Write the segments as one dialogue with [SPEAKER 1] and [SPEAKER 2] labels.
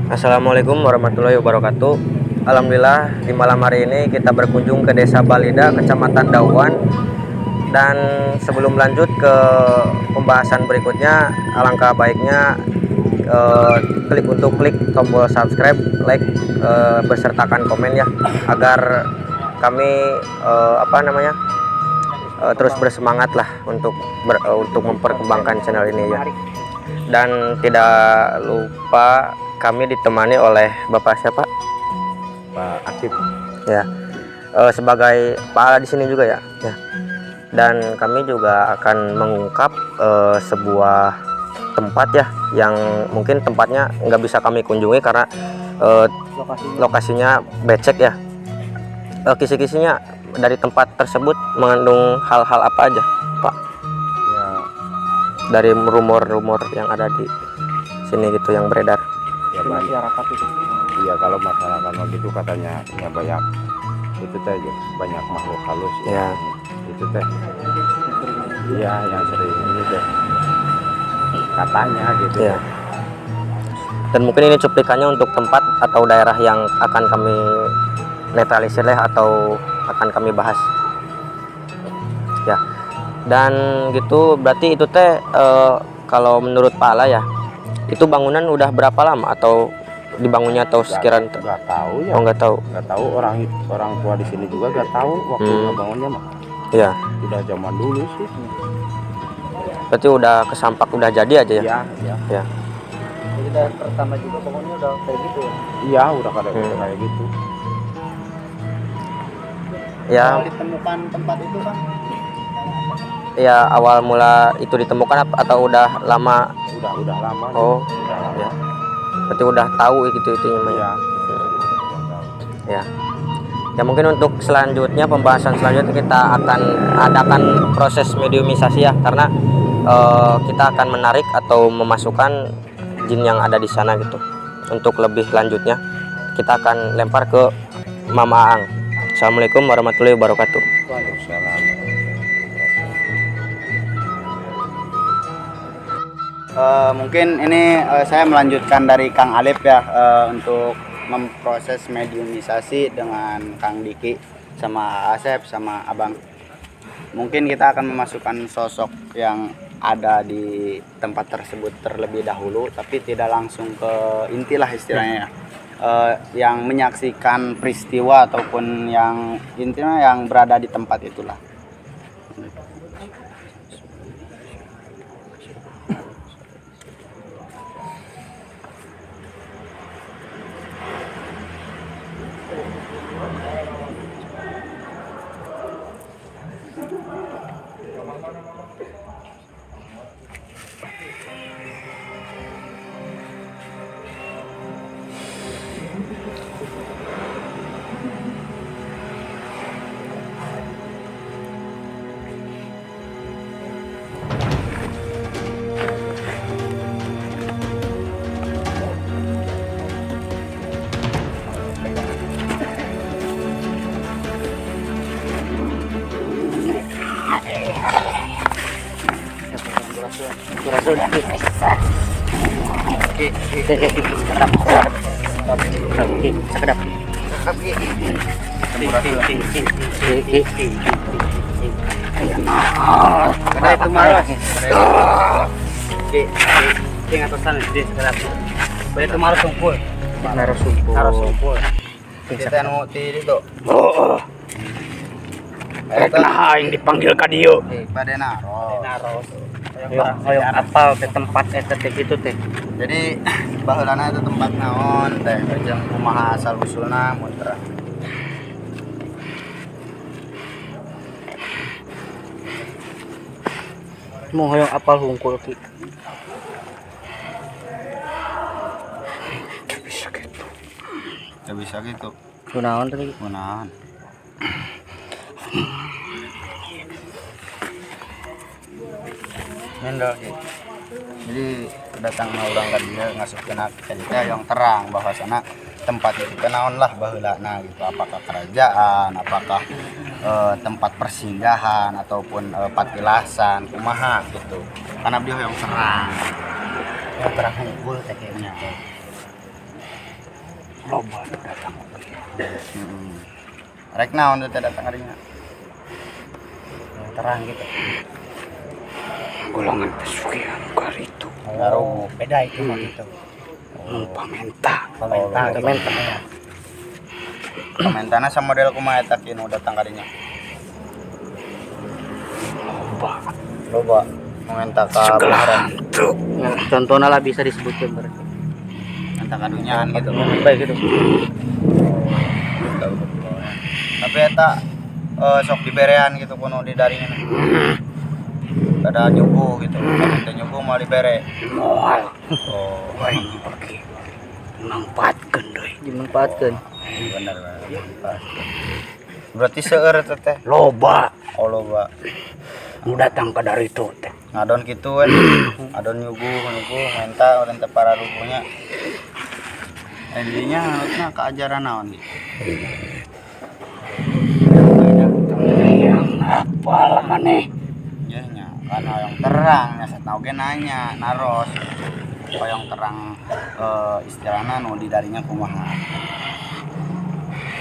[SPEAKER 1] Assalamualaikum warahmatullahi wabarakatuh. Alhamdulillah, di malam hari ini kita berkunjung ke Desa Balida, Kecamatan Dawuan. Dan sebelum lanjut ke pembahasan berikutnya, alangkah baiknya klik untuk klik tombol subscribe, like, besertakan komen ya, agar kami apa namanya, terus bersemangat lah untuk memperkembangkan channel ini ya. Dan tidak lupa kami ditemani oleh Bapak siapa?
[SPEAKER 2] Pak Akif.
[SPEAKER 1] Ya, sebagai Pak di sini juga ya. Ya. Dan kami juga akan mengungkap sebuah tempat ya, yang mungkin tempatnya nggak bisa kami kunjungi karena
[SPEAKER 3] lokasinya
[SPEAKER 1] lokasinya becek ya. Kisi-kisinya dari tempat tersebut mengandung hal-hal apa aja, Pak?
[SPEAKER 2] Ya.
[SPEAKER 1] Dari rumor-rumor yang ada di sini gitu yang beredar.
[SPEAKER 2] Ya,
[SPEAKER 3] di
[SPEAKER 2] banyak.
[SPEAKER 3] Masyarakat itu.
[SPEAKER 2] Iya, kalau masyarakat begitu katanya ya banyak itu teh, banyak makhluk halus
[SPEAKER 1] Ya.
[SPEAKER 2] Itu teh. Iya, yang sering ini teh. Katanya gitu.
[SPEAKER 1] Ya. Dan mungkin ini cuplikannya untuk tempat atau daerah yang akan kami netralisir lah atau akan kami bahas. Ya. Dan gitu, berarti itu teh kalau menurut Pak Ala ya, itu bangunan udah berapa lama atau dibangunnya atau sekiranya?
[SPEAKER 2] Nggak tahu ya.
[SPEAKER 1] Oh, nggak tahu.
[SPEAKER 2] Nggak tahu, orang orang tua di sini juga nggak tahu waktu ngebangunnya mah. Udah zaman dulu sih.
[SPEAKER 1] Berarti udah kesampak udah jadi aja ya?
[SPEAKER 2] Iya, iya.
[SPEAKER 1] Ya.
[SPEAKER 3] Jadi dari pertama juga bangunnya udah kayak gitu ya?
[SPEAKER 2] Iya, udah kayak udah kayak gitu.
[SPEAKER 1] Ya.
[SPEAKER 4] Awal ditemukan tempat itu kan?
[SPEAKER 1] Ya, awal mula itu ditemukan atau udah lama?
[SPEAKER 2] Udah lama.
[SPEAKER 1] Oh,
[SPEAKER 2] udah lama.
[SPEAKER 1] Ya. Berarti udah tahu gitu itunya mah ya.
[SPEAKER 2] Iya. Udah tahu.
[SPEAKER 1] Ya. Ya, mungkin untuk selanjutnya, pembahasan selanjutnya kita akan adakan proses mediumisasi ya, karena kita akan menarik atau memasukkan jin yang ada di sana gitu. Untuk lebih lanjutnya kita akan lempar ke Mama Aang. Assalamualaikum warahmatullahi wabarakatuh.
[SPEAKER 2] Waalaikumsalam.
[SPEAKER 4] Mungkin ini saya melanjutkan dari Kang Alif ya, untuk memproses mediumisasi dengan Kang Diki sama Asep sama Abang. Mungkin kita akan memasukkan sosok yang ada di tempat tersebut terlebih dahulu, tapi tidak langsung ke inti lah istilahnya ya. Yang menyaksikan peristiwa ataupun yang intinya yang berada di tempat itulah. Ki, ki, sekedap. Ki, sekedap. Ki. Ki, ki. Kada itu maros. Ki, ki, ki ngatosan di sekedap. Bade itu maros sungkul.
[SPEAKER 1] Naros sungkul.
[SPEAKER 4] Naros sungkul. Kita nu ti ditu.
[SPEAKER 5] Oh, rek naha aing dipanggil ka dieu?
[SPEAKER 4] Bade naros.
[SPEAKER 3] Naros. Hoyong hoyong apal teh tempat eta teh gitu teh.
[SPEAKER 4] Jadi baheulana itu tempat naon teh, jeung kumaha asal usulna mun terang.
[SPEAKER 3] Mau hoyong apal hungkul, Ki.
[SPEAKER 5] Teu bisa gitu.
[SPEAKER 4] Teu bisa gitu.
[SPEAKER 3] Kunaon teh, Ki?
[SPEAKER 4] Kunaon? Mendol, Ki. Jadi datang urang ka dieu ngasupkeun ka dieu yang terang bahwasana tempat itu teh naon lah baheulana gitu, apakah kerajaan, apakah tempat persinggahan ataupun patilasan kumaha gitu, karena dia yang terang.
[SPEAKER 3] Yang terang hungkul teh kayaknya.
[SPEAKER 5] Loba nu datang.
[SPEAKER 4] Rek naon teh datang kadinya?
[SPEAKER 3] Yang terang gitu.
[SPEAKER 5] Golongan pesugihan karitu.
[SPEAKER 3] Oh, beda itu mah gitu.
[SPEAKER 5] Nu pamenta.
[SPEAKER 3] Pamenta,
[SPEAKER 4] Oh,
[SPEAKER 3] pamenta.
[SPEAKER 4] Pamentana sama model kumaha eta ki nu datang kadinya?
[SPEAKER 5] Loba.
[SPEAKER 4] Loba menta ka
[SPEAKER 5] Segala
[SPEAKER 4] beneran.
[SPEAKER 5] hantu.
[SPEAKER 3] Ya, contohnya lah bisa disebutkan berarti.
[SPEAKER 4] Menta kadunyaan gitu.
[SPEAKER 3] Baik gitu.
[SPEAKER 4] Tapi eta sok diberean gitu kuno di daringna. Ada nyuguh gitu. Kalau teu nyuguh moal dibere.
[SPEAKER 5] Moal.
[SPEAKER 4] Oh,
[SPEAKER 5] Aing pergi. Manfaatkeun deui.
[SPEAKER 3] Dimanfaatkan.
[SPEAKER 4] bener bener. Berarti seueur eta teh.
[SPEAKER 5] Loba
[SPEAKER 4] Oh, loba.
[SPEAKER 5] nu datang ka dari itu teh.
[SPEAKER 4] Ngadon kitu we. Ngadon nyuguh nyuguh menta urang teh pararuguhnya. Intinya nganutna ka ajaran naon gitu.
[SPEAKER 5] Yang hafal maneh.
[SPEAKER 4] Ya nya, kan hoyong terang nya satna oge nanya, naros. Hoyong terang istilahna nu di darinya kumaha.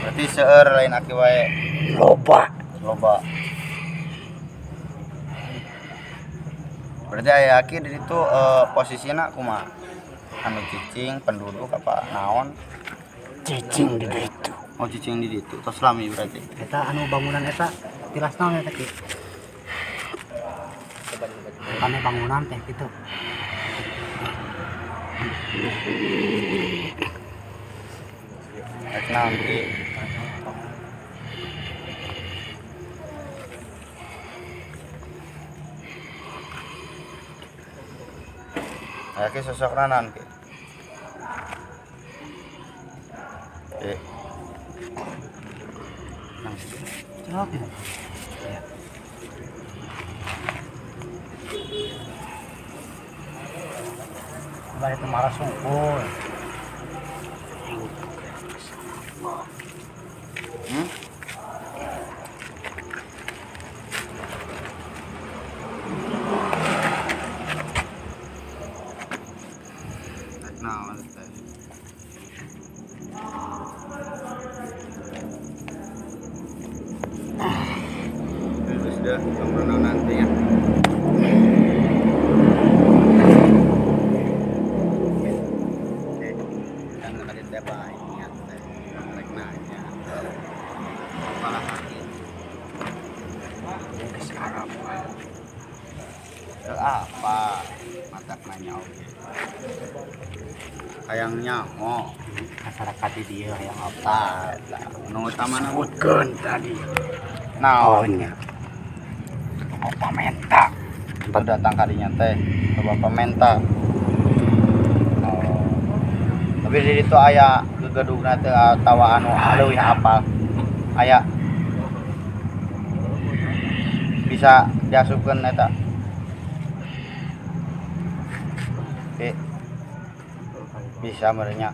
[SPEAKER 4] Berarti seueur lain aki wae
[SPEAKER 5] Loba.
[SPEAKER 4] loba. Berarti aya aki di ditu posisina kumaha? Anu cicing, penduduk apa naon?
[SPEAKER 5] Cicing di ditu.
[SPEAKER 4] Oh, cicing di ditu. Tos lami berarti.
[SPEAKER 3] Eta anu bangunan eta tilas naon eta ki? Bukannya bangunan teh gitu.
[SPEAKER 4] Rek naon ki? Aya ki sosokna naon ki? Ki.
[SPEAKER 3] Celok ya. Coba itu marah sungkul.
[SPEAKER 4] Hmm? Rek naon teh? Itu sudah sempurna nanti ya. Oke, kan tadi teh baik niat teh. Rek nanya. Kepala sakit.
[SPEAKER 5] Geus arapal.
[SPEAKER 4] Teu apa? Matak nanya oge. Hayang nyaho.
[SPEAKER 3] Masyarakat di dieu hayang apa?
[SPEAKER 4] Tah, eta. Nu utamana
[SPEAKER 5] Sebutkeun tadi.
[SPEAKER 4] naon?
[SPEAKER 5] Oh nya. Oh pamenta.
[SPEAKER 4] Tempat datang kadinya teh ke bapak menta. Oh. Tapi di ditu aya gegedugna teh atawa anu leuwih apal. Aya bisa diasupkeun eta. Oke. Bisa merenya.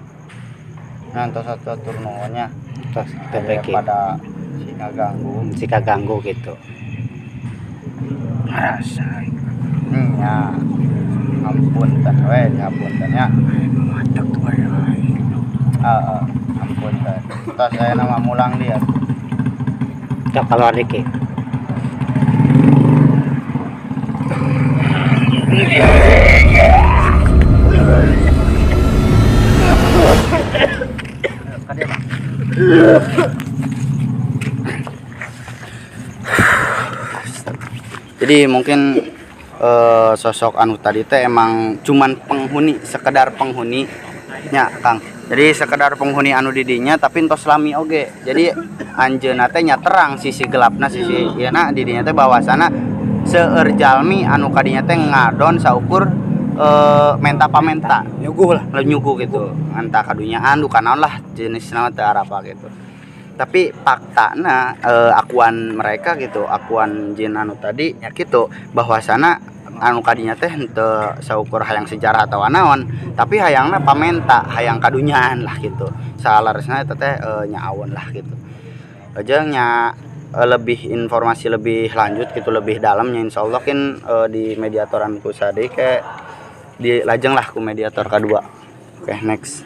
[SPEAKER 4] Nah, tos atur nuhunnya
[SPEAKER 3] Tos TPK.
[SPEAKER 4] pada si ngaganggu.
[SPEAKER 3] Si kaganggu gitu.
[SPEAKER 5] Ngarasa
[SPEAKER 4] Ya. Ampun teh we, ampun teh nya.
[SPEAKER 5] matak wae aing.
[SPEAKER 4] Heeh, ampun teh. Tos saya nama mulang dia.
[SPEAKER 3] Cok keluar dikit.
[SPEAKER 4] Jadi mungkin sosok anu tadi teh emang cuman penghuni, sekedar penghuni nya Kang. Jadi sekedar penghuni anu didinya tapi entos lami oge. Jadi anjeunna teh nya terang sisi gelapna sisi ieu na didinya teh bahwasana seueur jalmi anu kadinya teh ngadon saukur menta pamenta
[SPEAKER 5] Nyuguh lah.
[SPEAKER 4] nyuguh gitu. Entah kadunyaan duka naon lah jenis naon teu arapa gitu. Tapi faktana akuan mereka gitu, akuan jin anu tadi nya gitu bahwasana anu kadinya teh henteu saukur hayang sejarah atau naon, tapi hayangna pamenta, hayang kadunyaan lah gitu. Salaresna eta teh nya awon lah gitu. Jeung nya lebih informasi lebih lanjut gitu, lebih dalamnya insyaallah kin di mediatoran ku sade ke di lajeng lah ku mediator kedua. Oke, next.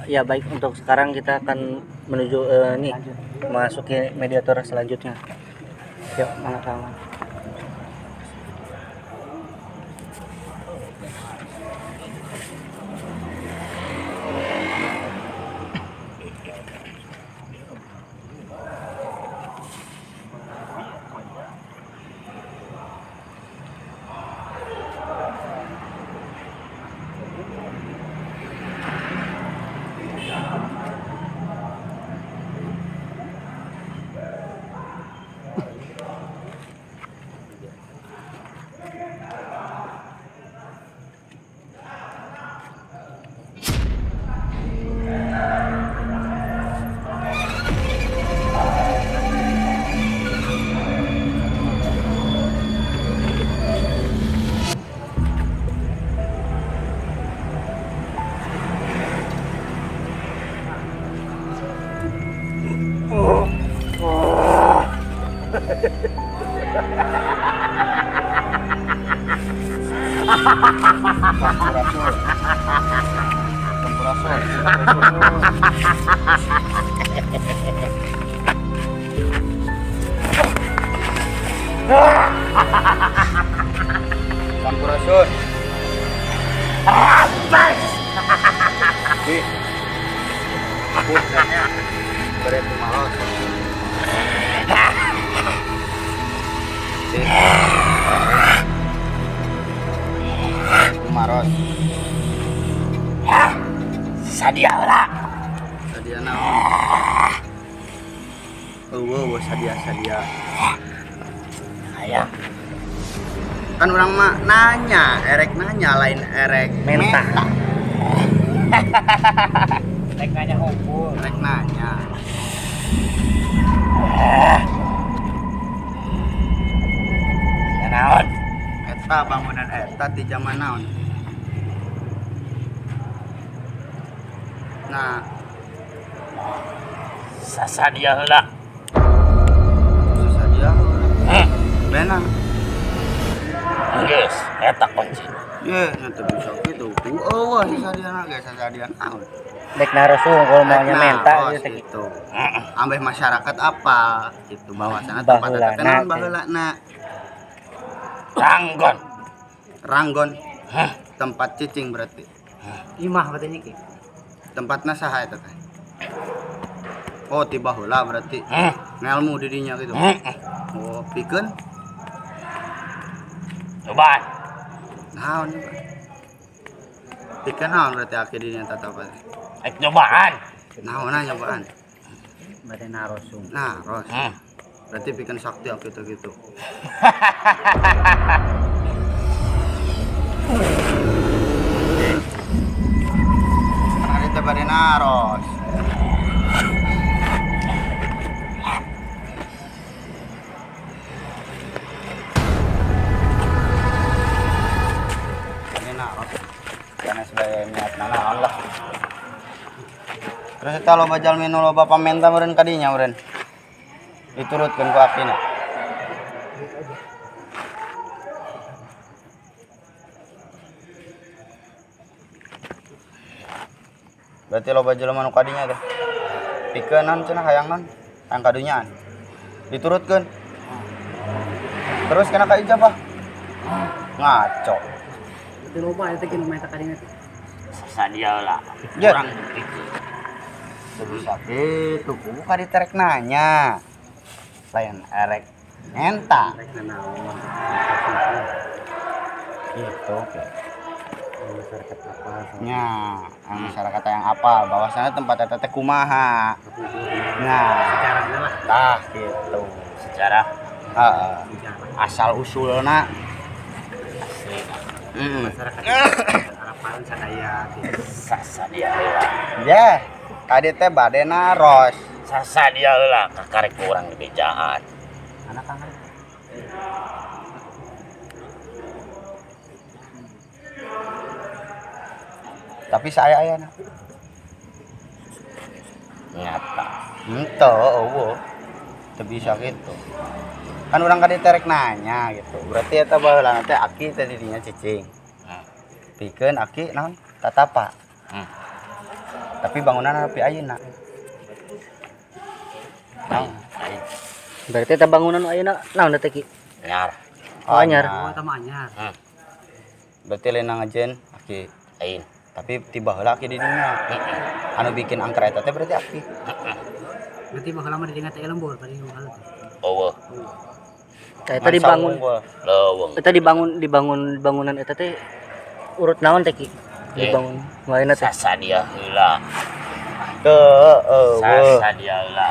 [SPEAKER 3] Ya baik, untuk sekarang kita akan menuju nih memasuki mediator selanjutnya. Yuk, mana kawan.
[SPEAKER 4] Sampurasun. Di. Putranya bere malos. Di. Maros.
[SPEAKER 5] Sadia heula.
[SPEAKER 4] Sadia naon? Eueuh, eueuh sadia-sadia.
[SPEAKER 5] Hayang.
[SPEAKER 4] Kan orang mah nanya, erek nanya lain erek
[SPEAKER 3] Menta.
[SPEAKER 5] Rek nanya hukum.
[SPEAKER 4] Erek nanya.
[SPEAKER 5] Ya naon?
[SPEAKER 4] Eta bangunan eta di zaman naon? Nah,
[SPEAKER 5] Sasadia heula.
[SPEAKER 4] Sasadia heula. Benang.
[SPEAKER 5] Geus, eta kunci.
[SPEAKER 4] Ye, nya teu bisa kitu. Eueuh sasadiana ge sasadian naon?
[SPEAKER 3] Dek naros unggul maunya menta
[SPEAKER 4] gitu. Gitu. Ambeh masyarakat apa gitu bahwasana tempat eta teh naon baheulana.
[SPEAKER 5] Ranggon.
[SPEAKER 4] Ranggon. Tempat cicing berarti.
[SPEAKER 3] Imah berarti ki.
[SPEAKER 4] Tempatna saha eta teh? Oh, ti baheula berarti. Ngelmu di dinya gitu. Oh, pikeun.
[SPEAKER 5] Cobaan.
[SPEAKER 4] Naon coba? Pikeun naon berarti aki dinya tatapan?
[SPEAKER 5] Ek cobaan.
[SPEAKER 4] Naon nyobaan?
[SPEAKER 3] Bade narosung.
[SPEAKER 4] Naros. Berarti pikeun sakti aki teh gitu. Hari teh bade naros. Bade naros. Karena sebagai niat naon lah. Terus eta loba jalmi nu loba pamenta meureun ka dinya meureun. Diturutkeun ku akina. Berarti loba jelema nu kadinya teh. Pikeun naon cenah hayang naon? Hayang kadunyaan. Diturutkeun. Terus kana ka ijabah. Ngaco.
[SPEAKER 3] Berarti loba eta ge nu menta kadinya teh.
[SPEAKER 5] Sasadia heula.
[SPEAKER 4] Urang gitu. Teu bisa kitu, kudu ka diterek nanya. Lain erek menta.
[SPEAKER 3] Rek naon.
[SPEAKER 4] Gitu.
[SPEAKER 3] Masyarakat apa?
[SPEAKER 4] Nya, masyarakat yang apal bahwasanya tempat eta teh kumaha. Nah,
[SPEAKER 3] sejarahna lah.
[SPEAKER 4] Tah gitu.
[SPEAKER 5] Sejarah.
[SPEAKER 4] Heeh. Asal usulna
[SPEAKER 5] asli.
[SPEAKER 3] Masyarakat harapan sadaya gitu.
[SPEAKER 5] Sasadia heula.
[SPEAKER 4] Yeh, tadi teh bade naros.
[SPEAKER 5] Sasadia heula kakarek urang dibejaan.
[SPEAKER 4] Anak Kang. Tapi saya ayana.
[SPEAKER 5] Nyata.
[SPEAKER 4] Henteu eueuh. Teu bisa gitu. Kan urang ka diterek nanya gitu. Berarti eta baheula teh aki teh di dinya cicing. Pikeun aki naon? Tatapa. Tapi bangunan nepi ayeuna.
[SPEAKER 2] Naon? Lain.
[SPEAKER 3] Berarti eta bangunan nu ayeuna naon teh, Ki?
[SPEAKER 2] Anyar.
[SPEAKER 3] Oh, anyar.
[SPEAKER 4] Anyar.
[SPEAKER 2] Hmm.
[SPEAKER 4] Berarti lain ngajen aki.
[SPEAKER 2] Lain.
[SPEAKER 4] Tapi tiba heula aki di dinya. Anu bikin angker eta teh berarti aki.
[SPEAKER 5] Berarti bakal lama di teh lembur tadi bakal teh.
[SPEAKER 2] Eueuh.
[SPEAKER 3] Tah, eta dibangun
[SPEAKER 2] Leuweung.
[SPEAKER 3] eta dibangun dibangun bangunan eta teh urut naon teh, Ki? Dibangun nu ayeuna teh.
[SPEAKER 2] Sasadia heula.
[SPEAKER 4] Teu eueuh.
[SPEAKER 2] Sasadia heula.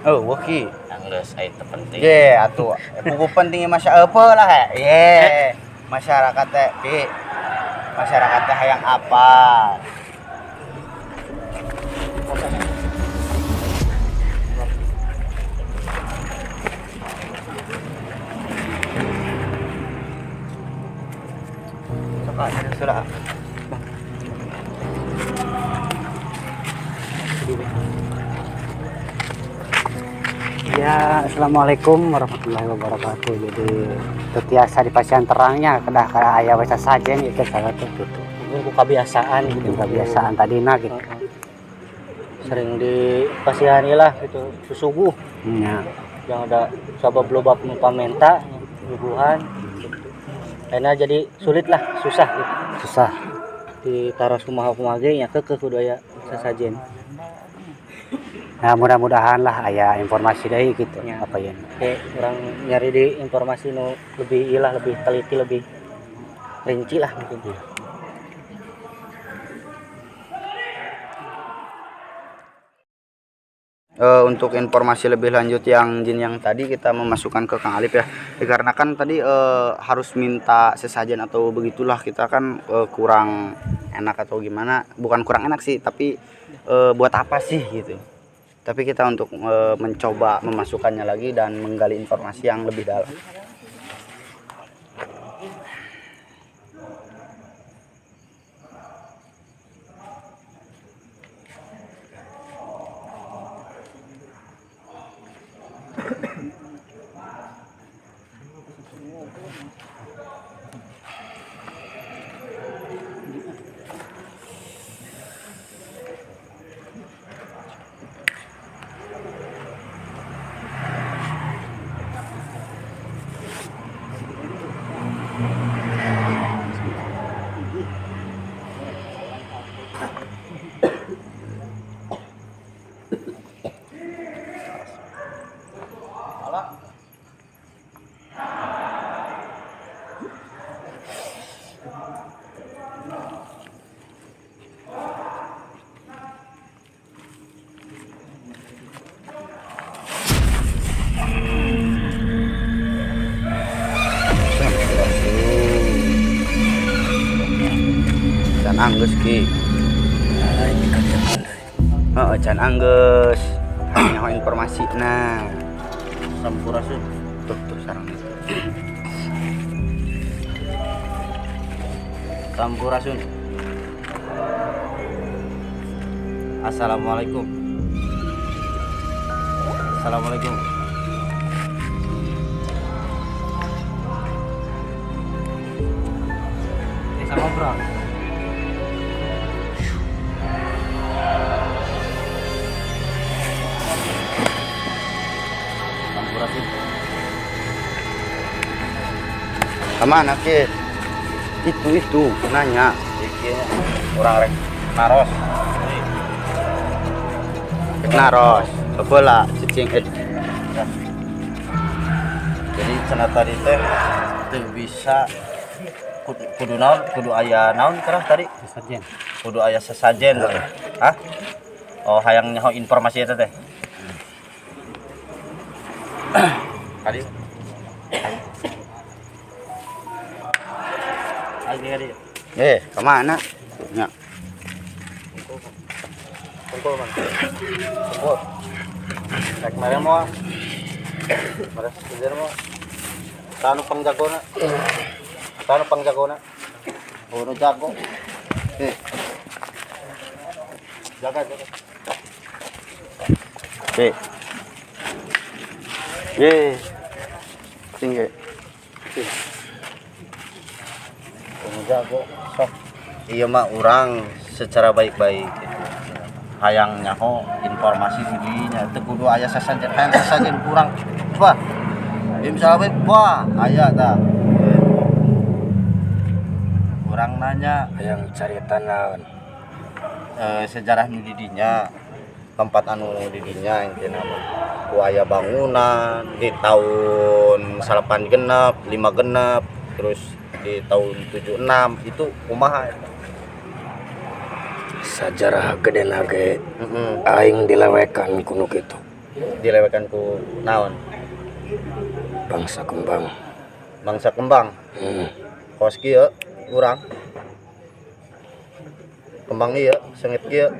[SPEAKER 4] Eueuh ki.
[SPEAKER 2] Geus aya teu penting.
[SPEAKER 4] Ye atuh. Buku pentingnya masya apa lah he. Ye. Masyarakat teh ki. Masyarakat teh hayang apa? Sok ah, sudah.
[SPEAKER 5] Ya, assalamualaikum warahmatullahi wabarakatuh. Jadi teu tiasa dipasihan terangnya kedah ka aya we sasajen itu salah tuh gitu.
[SPEAKER 3] Mungkin ku kebiasaan gitu.
[SPEAKER 5] Kebiasaan tadina gitu.
[SPEAKER 3] Sering dipasihan lah gitu, susuguh.
[SPEAKER 5] Nya.
[SPEAKER 3] Yang ada sabab loba nu pamenta nyuguhan gitu. Akhirnya jadi sulit lah, susah gitu.
[SPEAKER 5] Susah.
[SPEAKER 3] Ditaros kumaha kumaha ge nya keukeuh kudu aya sasajen.
[SPEAKER 5] Nah, mudah-mudahan lah aya informasi deui gitu
[SPEAKER 3] Ya.
[SPEAKER 5] apa ya.
[SPEAKER 3] Oke, orang nyari di informasi nu lebih ilah, lebih teliti, lebih rinci lah mungkin.
[SPEAKER 4] Untuk informasi lebih lanjut yang jin yang tadi kita memasukkan ke Kang Alip ya, dikarenakan tadi harus minta sesajen atau begitulah, kita kan kurang enak atau gimana, bukan kurang enak sih, tapi buat apa sih gitu. Tapi kita untuk mencoba memasukkannya lagi dan menggali informasi yang lebih dalam. Can anggeus ki. Heeh, can anggeus. Nyaho informasi nah.
[SPEAKER 2] Sampurasun.
[SPEAKER 4] Tuh tuh sarang itu.
[SPEAKER 2] Sampurasun. Assalamualaikum. Assalamualaikum.
[SPEAKER 3] Bisa ngobrol.
[SPEAKER 2] Sampurasun.
[SPEAKER 4] Kemana ki? Itu nanya.
[SPEAKER 2] Iki orang rek naros.
[SPEAKER 4] Rek naros. Sebelah cicing eh.
[SPEAKER 2] Jadi cenah tadi teh teu bisa kudu naon, kudu aya naon kerah tadi?
[SPEAKER 5] Sesajen.
[SPEAKER 2] Kudu aya sesajen teh. Hah? Oh, hayang nyaho informasi eta teh. Tadi. Lagi kali.
[SPEAKER 4] Kemana? Nya.
[SPEAKER 2] Kumpul mana? Kumpul. Rek mere moal. Mere sejer moal. Tanu pangjagona. Tanu pangjagona. Oh, nu jago. Jaga, jaga.
[SPEAKER 4] Ye. Tinggi.
[SPEAKER 2] Oh, nu jago. Sok. Iya mah urang Secara baik-baik gitu. Hayang nyaho informasi didinya teu kudu aya sasajen, hayang sasajen kurang. Wah. Ieu misalnya we, wah, aya tah. Kurang nanya
[SPEAKER 6] Hayang carita naon?
[SPEAKER 2] Sejarah nu didinya, tempat anu didinya intina mah ku aya bangunan di tahun 86, 56, terus di tahun 76 itu kumaha eta?
[SPEAKER 6] Sajarah gedena ge
[SPEAKER 2] Heeh.
[SPEAKER 6] aing dilewekan ku nu kitu.
[SPEAKER 2] Dilewekan ku naon?
[SPEAKER 6] Bangsa kembang.
[SPEAKER 2] Bangsa kembang. Kos kieu urang. Kembang ieu, sengit kieu.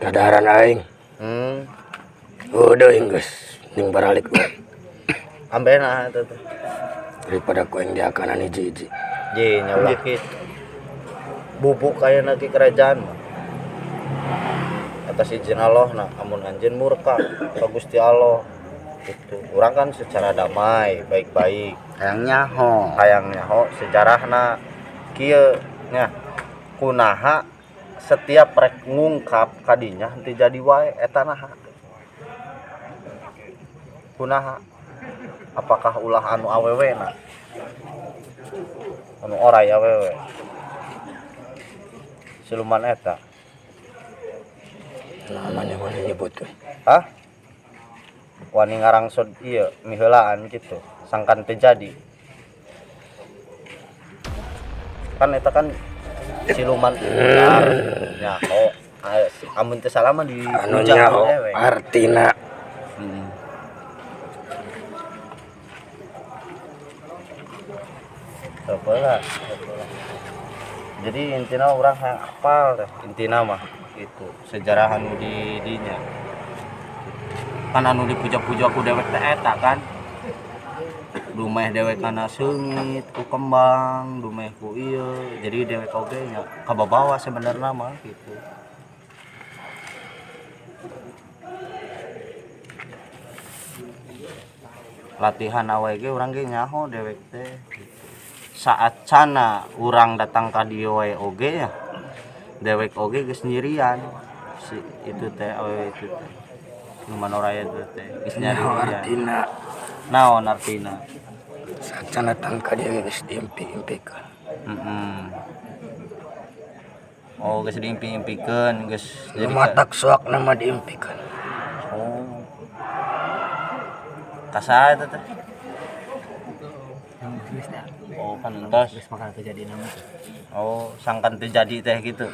[SPEAKER 6] Kadaharan aing. Udah geus ning baralik we.
[SPEAKER 2] Ambena eta teh.
[SPEAKER 6] Daripada ku aing diakanan hiji-hiji.
[SPEAKER 2] Je nya ulah kitu. Bubuk aya ki kerajaan mah. Atas izin Allah nah amun anjeun murka ka Gusti Allah gitu. Urang kan secara damai, baik-baik.
[SPEAKER 4] Hayang nyaho.
[SPEAKER 2] Hayang nyaho sejarahna kieu nya kunaha setiap rek ngungkap kadinya henteu jadi wae eta naha, kunaha, apakah ulah anu awewe na anu oray awewe siluman eta?
[SPEAKER 6] Namanya mana nyebut we.
[SPEAKER 2] Hah, wani ngarangsod ieu miheulaan gitu sangkan teu jadi kan eta kan siluman ular nyaho amun teu salah mah di
[SPEAKER 6] Anu
[SPEAKER 2] puja
[SPEAKER 6] nyaho
[SPEAKER 2] dewe.
[SPEAKER 6] Artina
[SPEAKER 2] Apalah, apalah. Jadi intina orang hayang apal teh intina mah gitu sejarah anu di dinya kan anu dipuja-puja ku dewek teh eta kan dumeh dewek kana seungit ku kembang dumeh ku ieu jadi dewek oge nya kababawa sebenarnya mah gitu. Latihan awe ge urang ge nyaho dewek teh gitu. Saat cana urang datang ka dieu wae oge ya dewek oge geus nyirian si itu teh awewe itu teh siluman oraya itu teh geus
[SPEAKER 6] nyaho
[SPEAKER 2] nyirian.
[SPEAKER 6] Artina.
[SPEAKER 2] Naon artina?
[SPEAKER 6] Sacan datang ka dieu geus diimpi-impikeun.
[SPEAKER 2] Oh, geus diimpi-impikeun geus jadi
[SPEAKER 6] Lumatak soak nama diimpikan.
[SPEAKER 2] Oh. Kasaha eta teh? Oh, kan entos.
[SPEAKER 3] Geus bakal terjadi nama.
[SPEAKER 2] Oh, sangkan teu jadi teh gitu.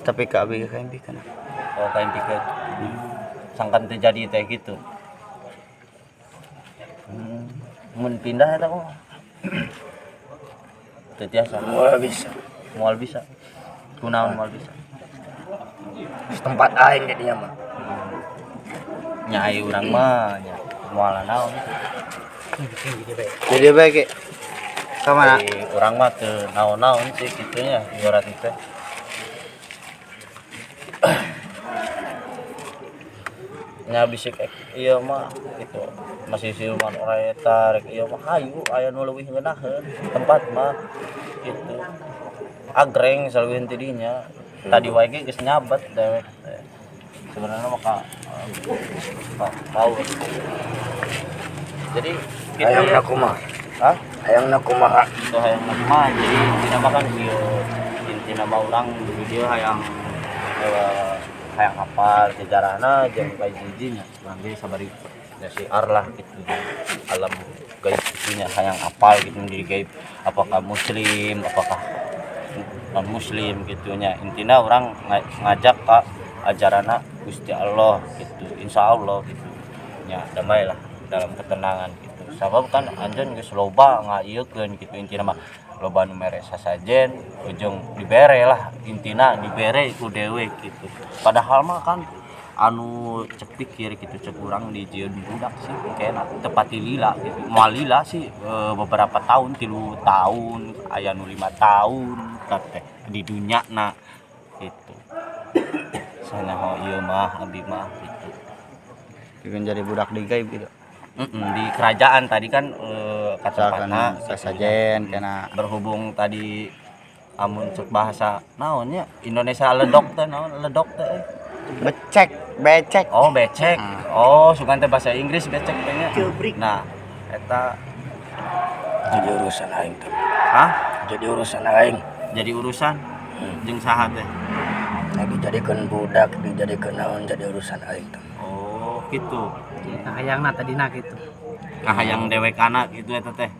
[SPEAKER 4] Tapi ka abi kaimpikan.
[SPEAKER 2] Oh, kaimpikeun. Sangkan teu jadi teh gitu. Mun pindah eta kumaha? Teu tiasa.
[SPEAKER 6] Moal bisa.
[SPEAKER 2] Moal bisa. Kunaon moal bisa?
[SPEAKER 6] Tempat aing jadinya mah.
[SPEAKER 2] Nya ai urang mah nya moal naon.
[SPEAKER 4] Jadi baik ki. Ka mana?
[SPEAKER 2] Ai urang mah teu naon-naon sih kitu nya ibarat teh. Nya bisik ieu mah gitu. Masih siluman oray eta rek ieu mah hayu aya nu leuwih ngeunaheun tempat mah gitu. Agreng saleuwih ti dinya. Tadi wae ge geus nyabet dewek teh. Sebenarnya mah ka paur. Jadi gitu
[SPEAKER 6] Hayangna
[SPEAKER 2] ya.
[SPEAKER 6] kumaha?
[SPEAKER 2] Hah?
[SPEAKER 6] Hayangna kumaha?
[SPEAKER 2] Itu hayang mah jadi intina mah kan ieu intina mah urang di video hayang hayang hafal sejarahna jeung kahiji-hijinya urang ge sabari ya syiar lah gitu alam gaib itunya hayang hafal gitu menjadi gaib apakah muslim apakah non muslim gitunya intina orang ngajak ka ajarana Gusti Allah gitu insya Allah gitu nya damai lah dalam ketenangan gitu sabab kan anjeun geus loba ngaieukeun gitu intina mah loba nu mere sasajen ujung dibere lah intina dibere ku dewek gitu padahal mah kan anu cek pikir gitu cek urang di jieun budak sih kayakna tepati lila gitu moal lila sih beberapa tahun 3 tahun aya nu 5 tahun teh di dunya na gitu sanyaho ieu mah abi mah gitu
[SPEAKER 4] Bikin jadi budak di gaib gitu.
[SPEAKER 2] Di kerajaan tadi kan kata
[SPEAKER 4] Misalkan
[SPEAKER 2] patah
[SPEAKER 4] sasajen kena
[SPEAKER 2] berhubung tadi Amun cek bahasa naon nya Indonesia ledok teh naon ledok teh euy?
[SPEAKER 4] Becek, becek.
[SPEAKER 2] Oh, becek. Oh, sugan teh bahasa Inggris becek teh nya. Nah, eta.
[SPEAKER 6] Jadi urusan aing teh.
[SPEAKER 2] Hah?
[SPEAKER 6] Jadi urusan aing.
[SPEAKER 2] Jadi urusan jeung saha teh?
[SPEAKER 6] Nah, dijadikeun budak, dijadikeun naon, jadi urusan aing teh.
[SPEAKER 2] Oh, gitu.
[SPEAKER 5] Hayangna tadina gitu.
[SPEAKER 2] Kahayang dewekana gitu eta teh.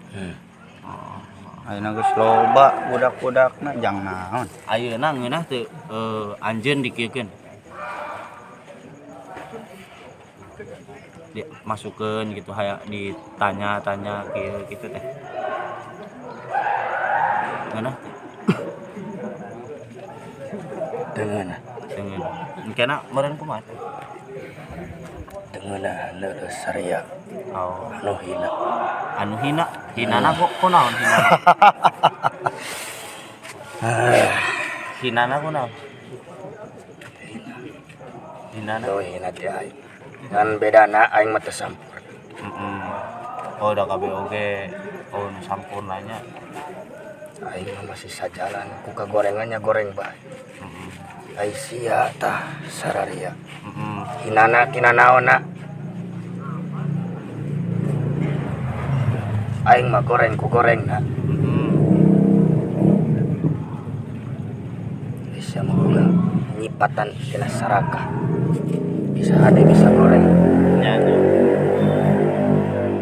[SPEAKER 4] Ayeuna geus loba budak-budakna jang naon.
[SPEAKER 2] Ayeuna ngeunah teu anjeun dikieukeun? Dimasukkeun gitu hayang ditanya-tanya kieu gitu teh. Ngeunah teu?
[SPEAKER 6] Teu ngeunah.
[SPEAKER 2] Teu ngeunah. Engkena meureun kumaha teh?
[SPEAKER 6] Teu ngeunah leuleus saria.
[SPEAKER 2] Oh.
[SPEAKER 6] Anu hina.
[SPEAKER 2] Anu hina, hinana kok kunaon hinana? Hinana kunaon? Hinana.
[SPEAKER 6] Tuh hina teh aing. Ngan bedana aing mah teu sampurna.
[SPEAKER 2] Heeh. Oh, da kabeh oge oh nu sampurna nya.
[SPEAKER 6] Aing mah masih sajalan ku kagorengannya goreng bae. Ai sia tah sararia.
[SPEAKER 2] Heeh.
[SPEAKER 6] Hinana tina naonna? Aing mah goreng ku gorengna.
[SPEAKER 2] Heeh.
[SPEAKER 6] Bisa mah boga nyipatan tina sarakah. Bisa hade bisa goreng.
[SPEAKER 2] Nya tuh.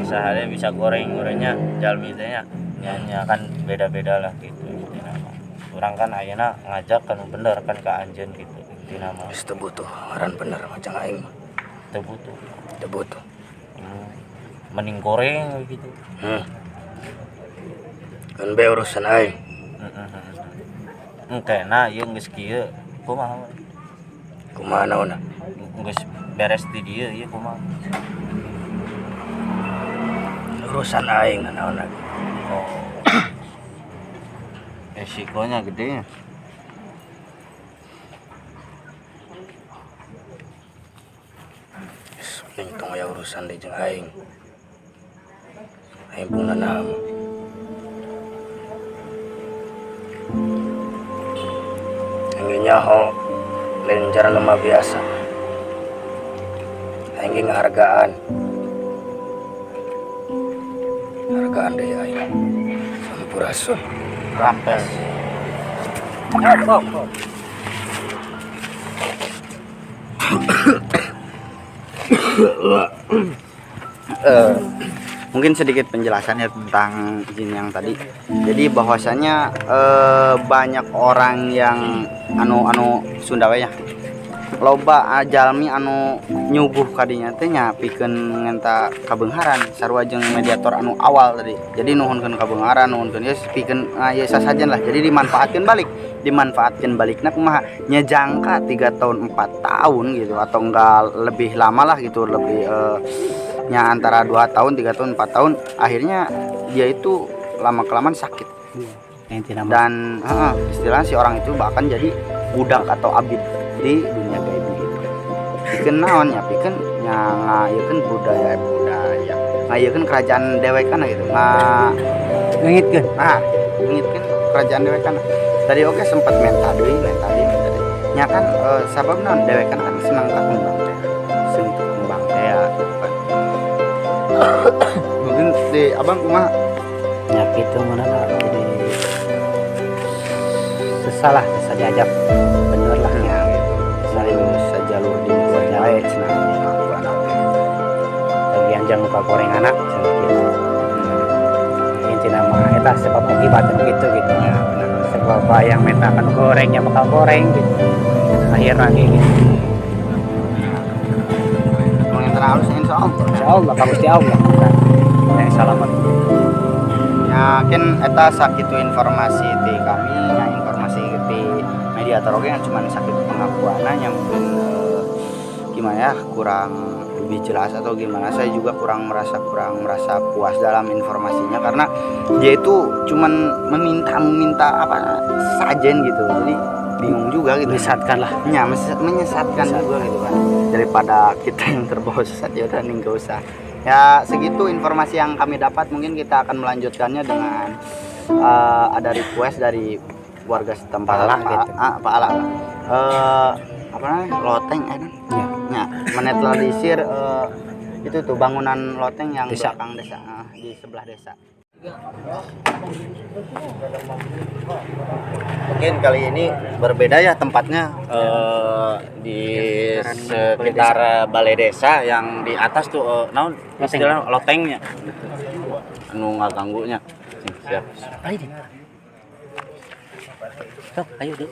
[SPEAKER 2] Bisa hade bisa goreng gorengnya jalmi teh nya. Nya nya kan beda-beda lah gitu intina mah. Urang kan ayeuna ngajak kan bener kan ka anjeun gitu intina mah.
[SPEAKER 6] Geus teu butuh ngaran bener mah jang aing mah.
[SPEAKER 2] Teu butuh.
[SPEAKER 6] Teu butuh.
[SPEAKER 2] Mending goreng gitu.
[SPEAKER 6] Kan be urusan aing.
[SPEAKER 2] Engkena ieu geus kieu kumaha?
[SPEAKER 6] Kumaha naonna?
[SPEAKER 2] Geus beres di dieu ieu kumaha?
[SPEAKER 6] Urusan aing naon lagi.
[SPEAKER 2] Oh. Resikonya gede ya.
[SPEAKER 6] Mending tong aya urusan deui jeung aing. Aing pun nanaon. Aing nyaho lain cara lemah biasa. Aing ge ngahargaan. Hargaan deui aing. Sampurasun.
[SPEAKER 2] Rampes.
[SPEAKER 4] Mungkin sedikit penjelasannya tentang jin yang tadi. Jadi bahwasanya banyak orang yang anu Sunda we nya. Loba jalmi anu nyuguh kadinya teh nya pikeun ngenta kabeungharan sarua jeung mediator anu awal tadi. Jadi nuhunkeun kabeungharan, nuhunkeun ieu pikeun ieu sasajen lah. Jadi dimanfaatkeun balik. Dimanfaatkeun balikna kumaha? Nya jangka 3 tahun 4 tahun gitu atau enggak lebih lama lah gitu, lebih nya antara 2 tahun, 3 tahun, 4 tahun, akhirnya dia itu lama-kelamaan sakit. Dan istilahnya si orang itu bahkan jadi budak atau abid di dunia gaib gitu. Pikeun naon nya, pikeun nya ngayekeun budaya-budaya, ngayekeun kerajaan dewekana gitu.
[SPEAKER 5] Ngengitkeun.
[SPEAKER 4] Nah, ngengitkeun kerajaan dewekana. Tadi oke sempat menta deui, menta deui, menta deui. Nya kan sabab naon dewekana kan senang ka kembang teh. Senang ka kembang teh ya, gitu kan. Mungkin di abang kumaha?
[SPEAKER 5] Ya gitu mana jadi sesalah, sesah diajak bener lah
[SPEAKER 4] ya gitu. Saling sejalur di
[SPEAKER 5] Sejalur.
[SPEAKER 4] bae cenah ngakuan oge.
[SPEAKER 5] Bagian jangan lupa goreng anak cenah gitu. Intina mah eta sebab akibat gitu gitu.
[SPEAKER 4] Ya, benar.
[SPEAKER 5] Sebab yang meta kan gorengnya bakal goreng gitu. Akhirnya kayak gitu.
[SPEAKER 4] Emang yang tenang halus insya Allah.
[SPEAKER 5] Insya Allah, kalau Gusti Allah. Yang selamat.
[SPEAKER 4] Ya, kan eta sakitu informasi ti kami, ya informasi ti mediator oge yang cuman sakitu pengakuanna yang mungkin gimana ya, kurang lebih jelas atau gimana. Saya juga kurang merasa puas dalam informasinya karena dia itu cuman meminta apa sajen gitu. Jadi bingung juga gitu.
[SPEAKER 5] Menyesatkan lah.
[SPEAKER 4] Ya, menyesatkan juga gitu kan. Daripada kita yang terbawa sesat ya udah nih nggak usah. Ya segitu informasi yang kami dapat, mungkin kita akan melanjutkannya dengan ada request dari warga setempat.
[SPEAKER 5] Pala gitu.
[SPEAKER 4] Pak Ala. Apa namanya? Loteng
[SPEAKER 5] Ya.
[SPEAKER 4] Ya, menetralisir itu tuh bangunan loteng yang
[SPEAKER 5] Desa.
[SPEAKER 4] Belakang desa, di sebelah desa.
[SPEAKER 2] Mungkin kali ini berbeda ya tempatnya, di sekitar balai desa yang di atas tuh, naon istilahnya, lotengnya anu ngaganggunya. Siap.
[SPEAKER 3] Ayo deh. Sok, ayo deh.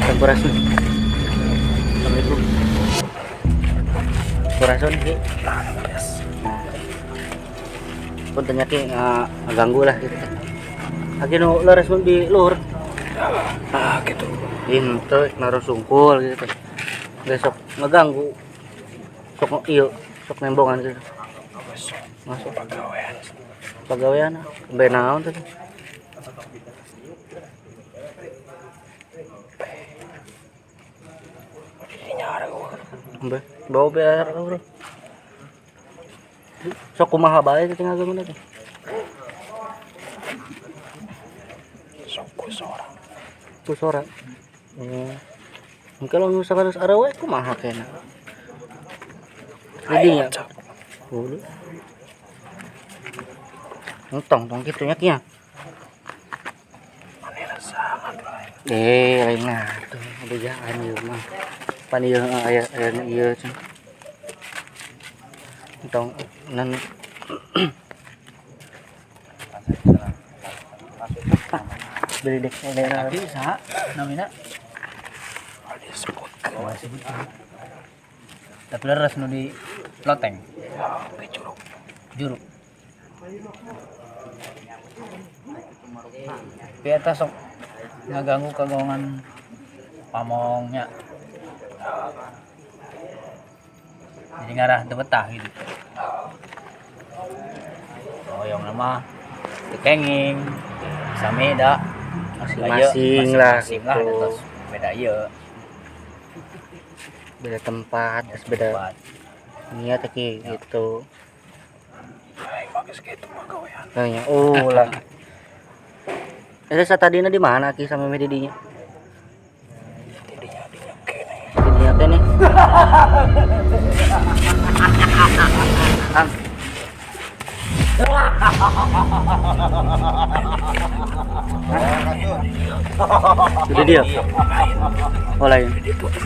[SPEAKER 3] Sampurasun. Assalamualaikum. Sampurasun Ki. Punten nya Ki, ngaganggu lah gitu. Aki nu leres mun di luhur.
[SPEAKER 6] Ah gitu.
[SPEAKER 3] Henteu naruh sungkul gitu teh. Besok ngeganggu. Sok ieu, sok nembongan gitu. Masuk
[SPEAKER 6] pagawean.
[SPEAKER 3] Pagawean embe naon teh? Embe, bawa biar bro. Sok kumaha bae teh ngaganggu teh?
[SPEAKER 6] Sok ku sora.
[SPEAKER 3] Ku sora. Kalau misalkan harus arawe kumaha kena. Jadi ya. Dulu. Entong tong kitu nya kieu.
[SPEAKER 6] Manehna sangat lain.
[SPEAKER 3] Lain nah tuh bejaan ieu mah. Pan ieu aya aya ieu cenah. Entong nan beli dek daerah.
[SPEAKER 7] Tapi saha namina?
[SPEAKER 6] Disebutkeun.
[SPEAKER 7] Oh, disebutkeun. Tapi leres nu di loteng.
[SPEAKER 6] Di curug.
[SPEAKER 7] Juruk. Tapi eta sok ngaganggu kagolongan pamongnya. Jadi ngarah teu betah gitu. Hoyong mah teu kenging. Sami da
[SPEAKER 3] masing-masing lah
[SPEAKER 7] masing-masing lah
[SPEAKER 3] gitu.
[SPEAKER 7] Terus beda ieu.
[SPEAKER 3] Beda tempat, terus beda
[SPEAKER 7] tempat.
[SPEAKER 3] Niat ki gitu.
[SPEAKER 6] Aing mah geus kitu mah gawean.
[SPEAKER 3] Nah, ya, oh lah. Eta satadina di mana ki sama meh didinya?
[SPEAKER 6] Didinya dinya kene.
[SPEAKER 3] Didinya kene. Ang. Udah dia. Oh lain.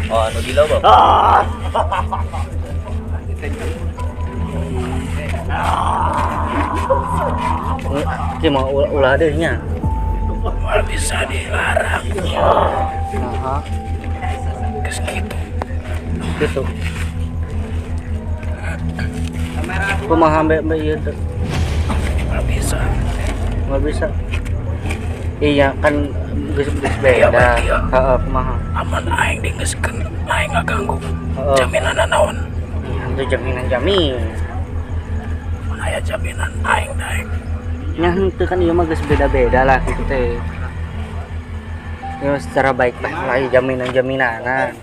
[SPEAKER 2] Oh, anu di lobang.
[SPEAKER 3] Ki mau ulah deh nya.
[SPEAKER 6] Moal bisa dilarang.
[SPEAKER 3] Nah,
[SPEAKER 6] Geus kitu.
[SPEAKER 3] gitu. Kumaha mbe mbe ieu teh?
[SPEAKER 6] Moal bisa.
[SPEAKER 3] Nggak bisa. Iya kan geus geus beda.
[SPEAKER 6] Iya.
[SPEAKER 3] Heeh, kumaha?
[SPEAKER 6] Aman aing dingeuskeun, aing ngaganggu.
[SPEAKER 3] Heeh.
[SPEAKER 6] Jaminan naon?
[SPEAKER 3] Iya, itu jaminan jamin.
[SPEAKER 6] Mun aya jaminan aing daek.
[SPEAKER 3] Nya henteu kan ieu mah geus beda-beda lah gitu teh. Ya secara baik lah lah jaminan-jaminanan.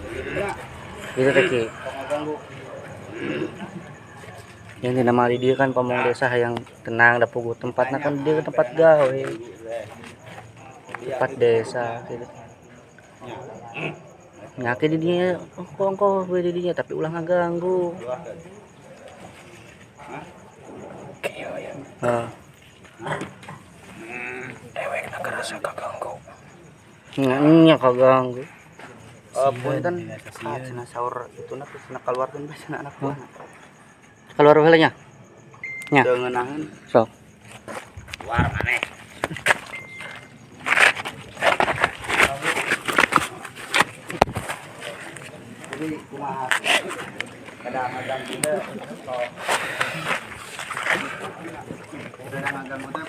[SPEAKER 3] Gitu teh Ki. Yang dinamai dia kan pamong desa yang tenang da puguh tempatna kan dia tempat gawe. Tempat desa gitu. Nyake di dinya, ongko-ongko we di dinya tapi ulah ngaganggu.
[SPEAKER 6] Kieu ya.
[SPEAKER 3] Heeh.
[SPEAKER 6] Dewekna kerasa kaganggu.
[SPEAKER 3] Nya kaganggu.
[SPEAKER 4] Punten, ah, cenah saur itu na cenah keluarkeun bae cenah anak buahna.
[SPEAKER 3] Keluar heula nya. Nya.
[SPEAKER 4] Teu ngeunaheun.
[SPEAKER 3] Sok.
[SPEAKER 2] Keluar maneh.
[SPEAKER 4] Jadi kumaha? Kada ngaganggu teh. Kada ngaganggu teh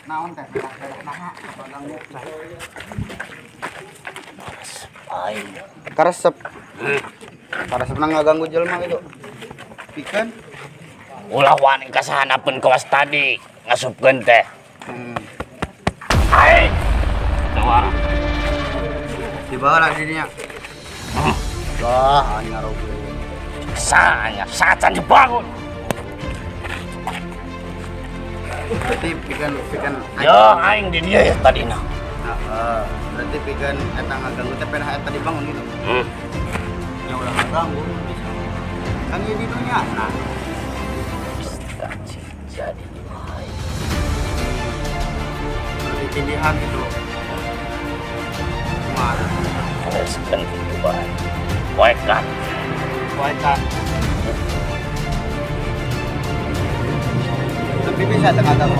[SPEAKER 4] naon teh? Kada naha ngaganggu.
[SPEAKER 2] Aing.
[SPEAKER 4] Karesep. Karesepna ngaganggu jelema gitu. Pikeun.
[SPEAKER 2] Ulah wani ka sahanapeun kawas tadi ngasupkeun teh. Aing. Jawara.
[SPEAKER 4] Dibawa lah dirinya. Wah, anyar oge.
[SPEAKER 2] Sanya sacan dibangun.
[SPEAKER 4] Berarti pikeun pikeun
[SPEAKER 2] Ya aing di dieu ya tadina.
[SPEAKER 4] Heeh. Berarti pikeun eta ngaganggu teh pedah eta dibangun gitu. Ya ulah ngaganggu bisa. Kan ieu di dunya. Nah,
[SPEAKER 2] Jadi aing.
[SPEAKER 4] berarti tindihan gitu. Kumaha?
[SPEAKER 2] Bereskeun kitu bae. Poekan.
[SPEAKER 4] Poekan. Tapi bisa tengah tahu.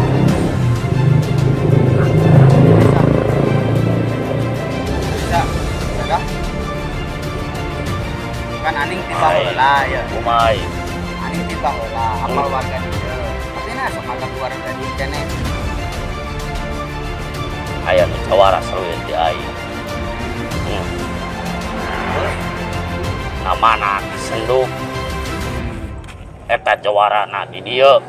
[SPEAKER 4] Bisa. Bisa kah? Kan aning tiba heula ya.
[SPEAKER 2] Kumaha?
[SPEAKER 4] Aning tiba heula, apal warga dieu. Tapi nah sok ngaganggu warga dieu keneh.
[SPEAKER 2] Aya nu jawara salueun di aing. Namana Sendu. Eta jawarana di dieu.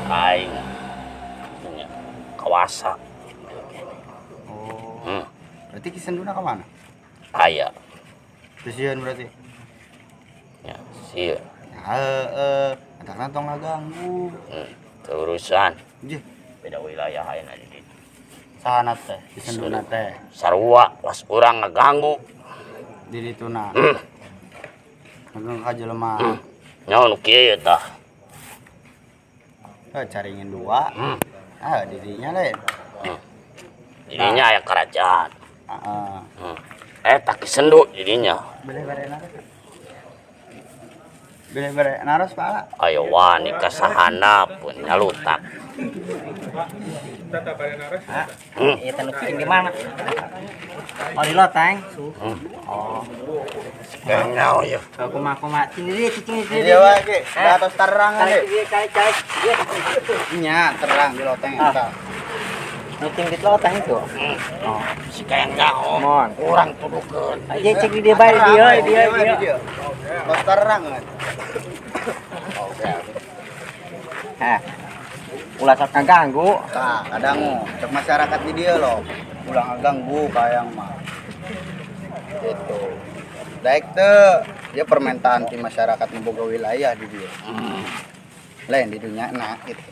[SPEAKER 2] Aing punya kawasa.
[SPEAKER 4] Oh. Berarti Ki Senduna ka mana?
[SPEAKER 2] Aya.
[SPEAKER 4] Sieun berarti.
[SPEAKER 2] Ya, sieun.
[SPEAKER 4] Heeh, matakna tong ngaganggu.
[SPEAKER 2] Teu urusan.
[SPEAKER 4] Jih,
[SPEAKER 2] Beda wilayah ayeuna di ditu.
[SPEAKER 4] Sahana teh? Ki Senduna teh.
[SPEAKER 2] Sarua was urang ngaganggu.
[SPEAKER 4] Di dituna. Ngaganggu ka jelema.
[SPEAKER 2] Nyaho nu kieu ye tah.
[SPEAKER 4] Eh, caringin dua. Ah, dirinya lain.
[SPEAKER 2] Dirinya aya kerajaan.
[SPEAKER 4] Heeh.
[SPEAKER 2] Eta Ki Sendu dirinya.
[SPEAKER 4] Boleh bare naros. Boleh bare naros, Pak.
[SPEAKER 2] Ayo wani ka sahandapeun nyalutak.
[SPEAKER 3] Iya tanu cicing di mana? Oh di loteng. Oh.
[SPEAKER 2] Nyaho ye.
[SPEAKER 3] Kumaha kumaha cing di cicing di.
[SPEAKER 4] Iya wae, Ki. Da atos terang
[SPEAKER 3] Calik
[SPEAKER 4] deh.
[SPEAKER 3] di calik calik.
[SPEAKER 4] Nya, terang di loteng eta.
[SPEAKER 3] Nuting di loteng itu.
[SPEAKER 2] Oh, si kayang nyaho.
[SPEAKER 3] Mon.
[SPEAKER 2] Urang tudukeun.
[SPEAKER 3] Aja cek di dia bae dia dia dia.
[SPEAKER 4] Tos terang kan. Oke.
[SPEAKER 3] Hah. Ulah sok ngaganggu.
[SPEAKER 4] Tah, kadang cek masyarakat di dia loh. Ulah ngaganggu kayang mah. Gitu. Daek teu, dia permintaan di masyarakat nu boga wilayah di dia. Lain di dunia nah gitu.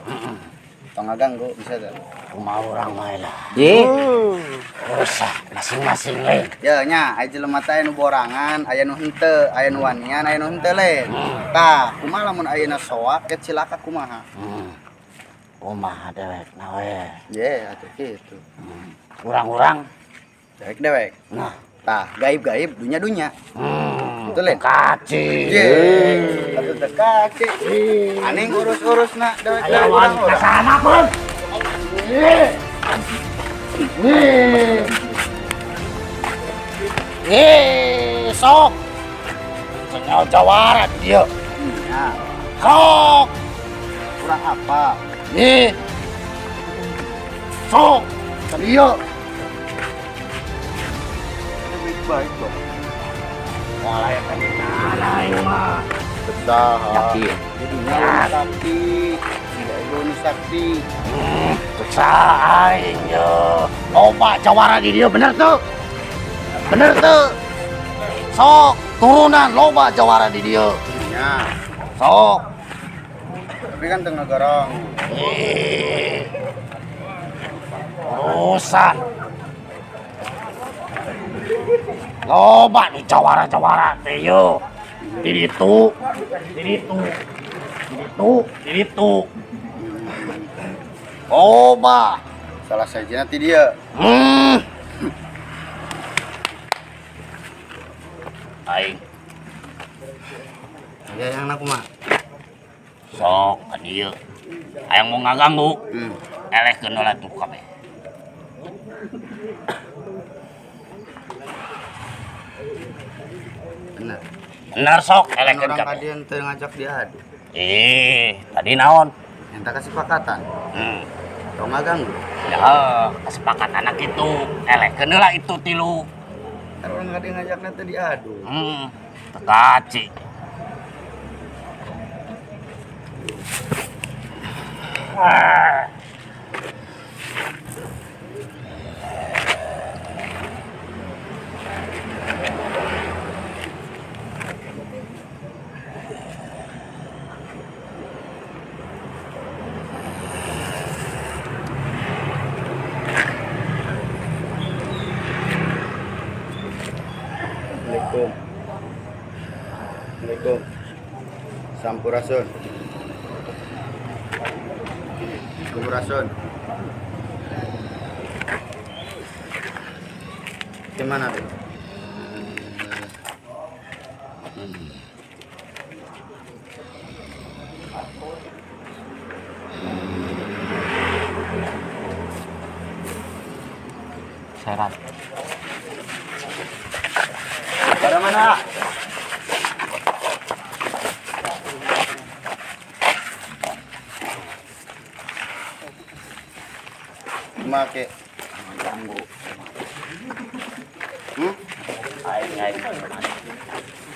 [SPEAKER 4] Tong ngaganggu bisa tuh.
[SPEAKER 2] Kumaha urang mah lah.
[SPEAKER 3] Ye.
[SPEAKER 2] Urusan masing-masing lain.
[SPEAKER 4] Ya nya, aya jelema teh anu borangan, aya nu henteu, aya nu wanian, aya nu henteu lain. Tah, kumaha lamun ayeuna soak ke cilaka kumaha?
[SPEAKER 2] Kumaha dewek na we.
[SPEAKER 4] Ye, atuh kitu.
[SPEAKER 2] Urang-urang.
[SPEAKER 4] Dewek-dewek.
[SPEAKER 2] Nah.
[SPEAKER 4] Tah, gaib-gaib dunya-dunya. Betul lain?
[SPEAKER 2] Kaci.
[SPEAKER 4] Ye, atuh teu kaki. Aning urus-urusna dewek-dewek
[SPEAKER 2] Ayo
[SPEAKER 4] urang
[SPEAKER 2] wani ka
[SPEAKER 4] urang.
[SPEAKER 2] sahandapeun. Ih, sok. Senyawa jawara dia.
[SPEAKER 4] Ya,
[SPEAKER 2] Sok.
[SPEAKER 4] kurang apa?
[SPEAKER 2] Ih. Sok. Dia.
[SPEAKER 4] Ini baik-baik loh.
[SPEAKER 2] Moal aya kana aing mah.
[SPEAKER 4] Betah.
[SPEAKER 2] Yakin.
[SPEAKER 4] Jadinya lu sakti. Tidak lu sakti.
[SPEAKER 2] Susah aing ye. Loba jawara di dia bener tuh. Bener tuh. Sok turunan loba jawara di dia.
[SPEAKER 4] Ya,
[SPEAKER 2] Sok.
[SPEAKER 4] tapi kan tengah garang.
[SPEAKER 2] Ih. Urusan. Loba nu jawara-jawara teh ye. Di ditu, di ditu, di ditu, di ditu. Loba.
[SPEAKER 4] Salah sahijina ti dieu.
[SPEAKER 2] Aing.
[SPEAKER 4] Ya yang aku mah.
[SPEAKER 2] Sok ka dieu. Hayang mau ngaganggu. Elehkeun heula tuh kabeh.
[SPEAKER 4] Bener.
[SPEAKER 2] Bener sok
[SPEAKER 4] Kan
[SPEAKER 2] elehkeun
[SPEAKER 4] orang
[SPEAKER 2] kabeh.
[SPEAKER 4] tadi yang teu ngajak diadu.
[SPEAKER 2] Eh, tadi naon?
[SPEAKER 4] Minta kesepakatan. Tong ngaganggu.
[SPEAKER 2] Ya, kesepakatan anak itu elehkeun heula itu tilu.
[SPEAKER 4] Kan orang tadi ngajaknya teu diadu.
[SPEAKER 2] Tekaci.
[SPEAKER 4] Assalamualaikum. Assalamualaikum. Sampurasun. Sampurasun. Gimana tuh?
[SPEAKER 3] Serat.
[SPEAKER 4] Pada mana? Make ganggu.
[SPEAKER 2] Aing aing.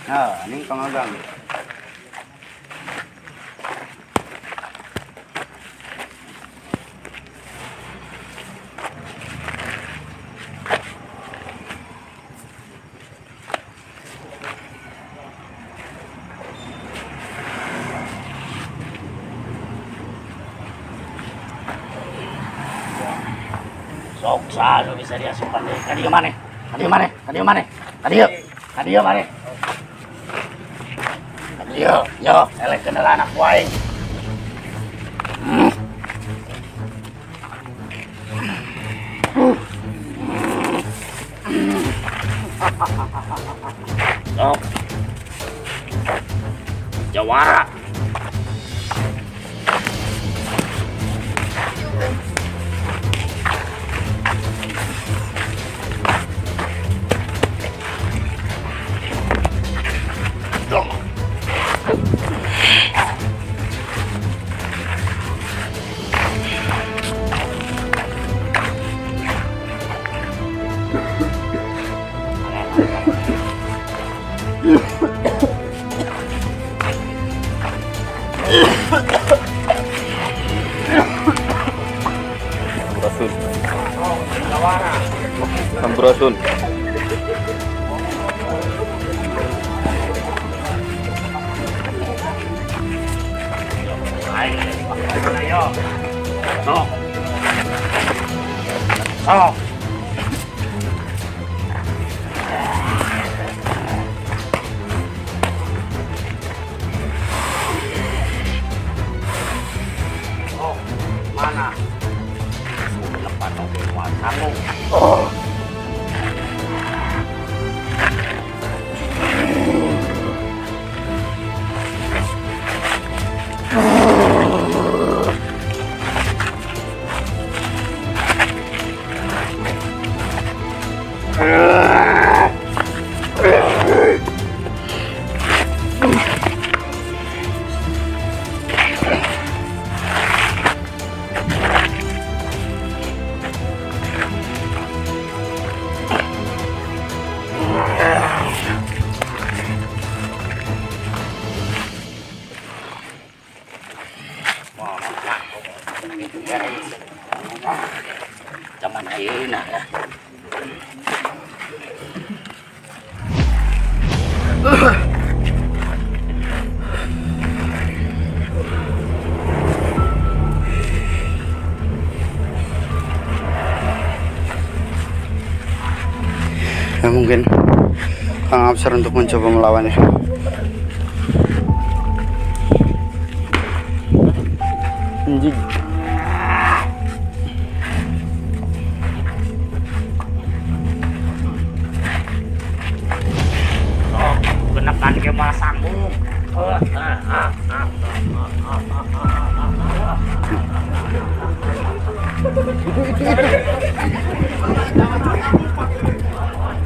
[SPEAKER 4] Nah, ini kang ganggu.
[SPEAKER 2] Sok sanu bisa diasupan deui. Ka dieu maneh? Ka dieu maneh? Ka dieu maneh? Ka dieu. Ka dieu maneh? Ka dieu. Yo, elehkeun heula anak buah aing. Sok. Jawara.
[SPEAKER 8] Sampurasun. Sampurasun.
[SPEAKER 2] Sok. Sok. Oh, mana? Lepas oke, sanggup. Oh. Zaman ayeuna ya.
[SPEAKER 4] Ya mungkin Kang Absar untuk mencoba melawannya. Anjing.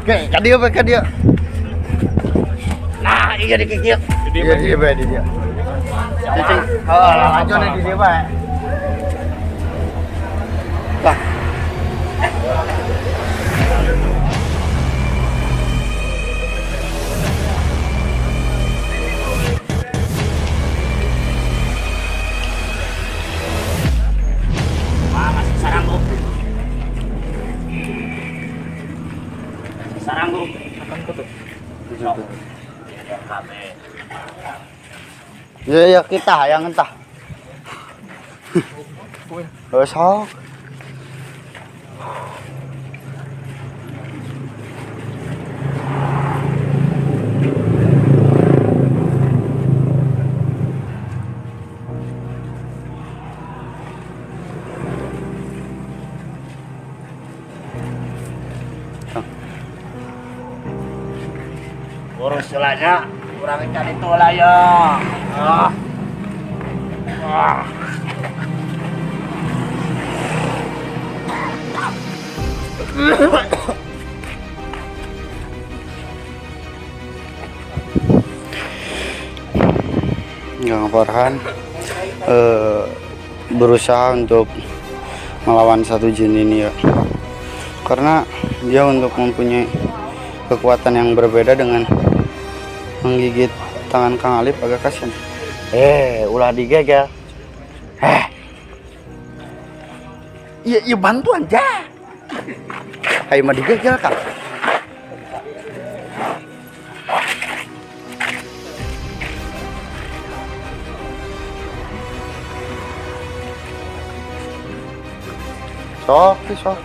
[SPEAKER 4] Oke, ka dieu bae, ka dieu.
[SPEAKER 6] Nah, iya di kieu.
[SPEAKER 4] Iya, di dieu bae, di dieu. Cicing. Oh, lanjut di dieu bae. Tah.
[SPEAKER 3] Wah, masih saranggup. Saranggup. Sok. Kabeh.
[SPEAKER 4] Ya, ya kita yang entah. Oh, sok.
[SPEAKER 6] Urus lah, urang ikan itu lah ya. Ah. Ah.
[SPEAKER 4] Kang Farhan berusaha untuk melawan satu jin ini ya, karena dia untuk mempunyai kekuatan yang berbeda dengan menggigit tangan Kang Alip agak kasihan.
[SPEAKER 6] Ulah digegel. Iya, iya bantuan ja. Ayo mah digegel, Kang.
[SPEAKER 4] Sok, sok.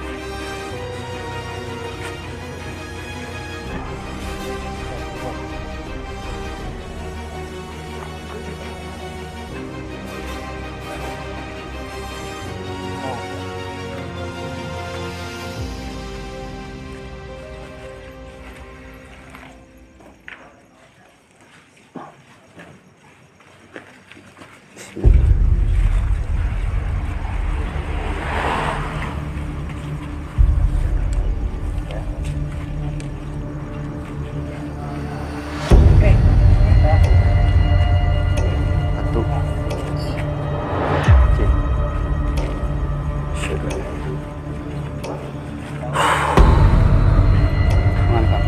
[SPEAKER 4] Satu. Mantap.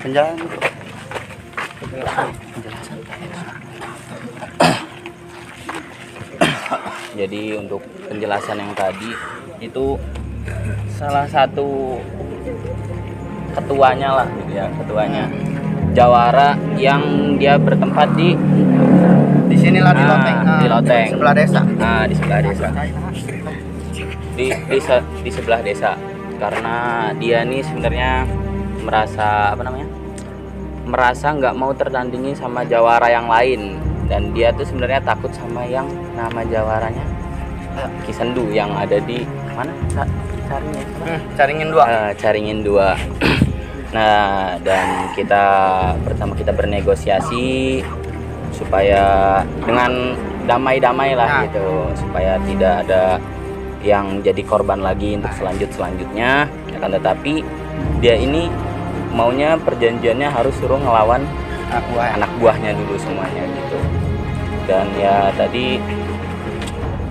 [SPEAKER 4] Penjelasan. Penjelasan.
[SPEAKER 8] Jadi untuk penjelasan yang tadi itu salah satu ketuanya lah gitu ya, ketuanya Jawara yang dia bertempat di
[SPEAKER 4] sinilah di loteng.
[SPEAKER 8] Di loteng.
[SPEAKER 4] Sebelah desa.
[SPEAKER 8] Nah, di sebelah desa. Di sebelah desa. Karena dia nih sebenarnya merasa apa namanya? Merasa nggak mau tertandingi sama jawara yang lain, dan dia tuh sebenarnya takut sama yang nama jawaranya Ki Sendu yang ada di mana? Caringin.
[SPEAKER 4] Caringin 2.
[SPEAKER 8] Caringin 2. Nah, dan kita pertama kita bernegosiasi supaya dengan damai-damai lah gitu, supaya tidak ada yang jadi korban lagi untuk selanjutnya. Akan tetapi dia ini maunya perjanjiannya harus suruh ngelawan
[SPEAKER 4] anak buah,
[SPEAKER 8] anak buahnya dulu semuanya gitu. Dan ya tadi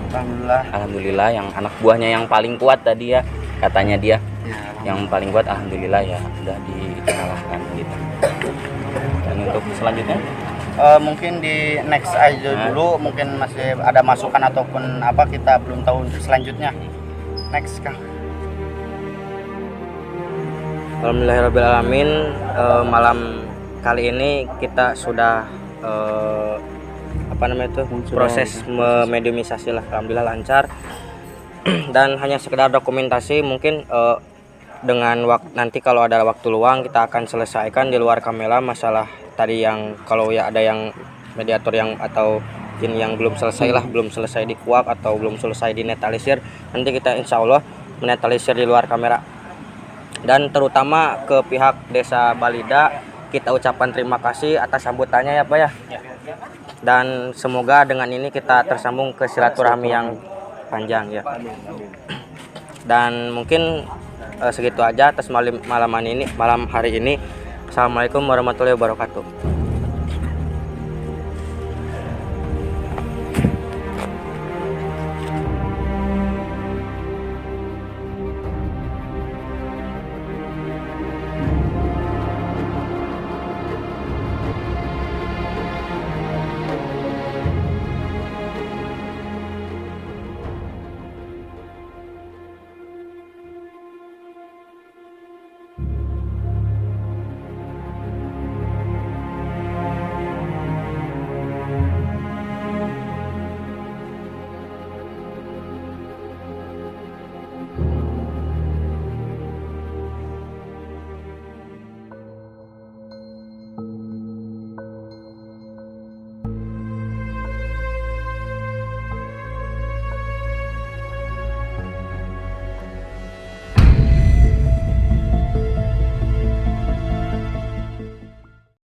[SPEAKER 4] alhamdulillah,
[SPEAKER 8] alhamdulillah yang anak buahnya yang paling kuat tadi ya, katanya dia
[SPEAKER 4] ya,
[SPEAKER 8] yang paling kuat, alhamdulillah ya udah dikalahkan gitu. Dan untuk selanjutnya
[SPEAKER 4] mungkin di next aja dulu, mungkin masih ada masukan ataupun apa kita belum tahu untuk selanjutnya. Next, Kang.
[SPEAKER 1] Alhamdulillahirabbil alamin, malam kali ini kita sudah apa namanya itu, proses memediumisasi lah, alhamdulillah lancar. Dan hanya sekedar dokumentasi, mungkin dengan waktu nanti kalau ada waktu luang kita akan selesaikan di luar kamera masalah tadi yang kalau ya ada yang mediator yang atau jin yang belum selesai lah, belum selesai dikuak atau belum selesai dinetalisir, nanti kita insya Allah menetalisir di luar kamera. Dan terutama ke pihak desa Balida Kita ucapkan terima kasih atas sambutannya ya, Pak ya. Dan semoga dengan ini kita tersambung ke silaturahmi yang panjang ya. Dan mungkin segitu aja atas malam hari ini. Assalamualaikum warahmatullahi wabarakatuh.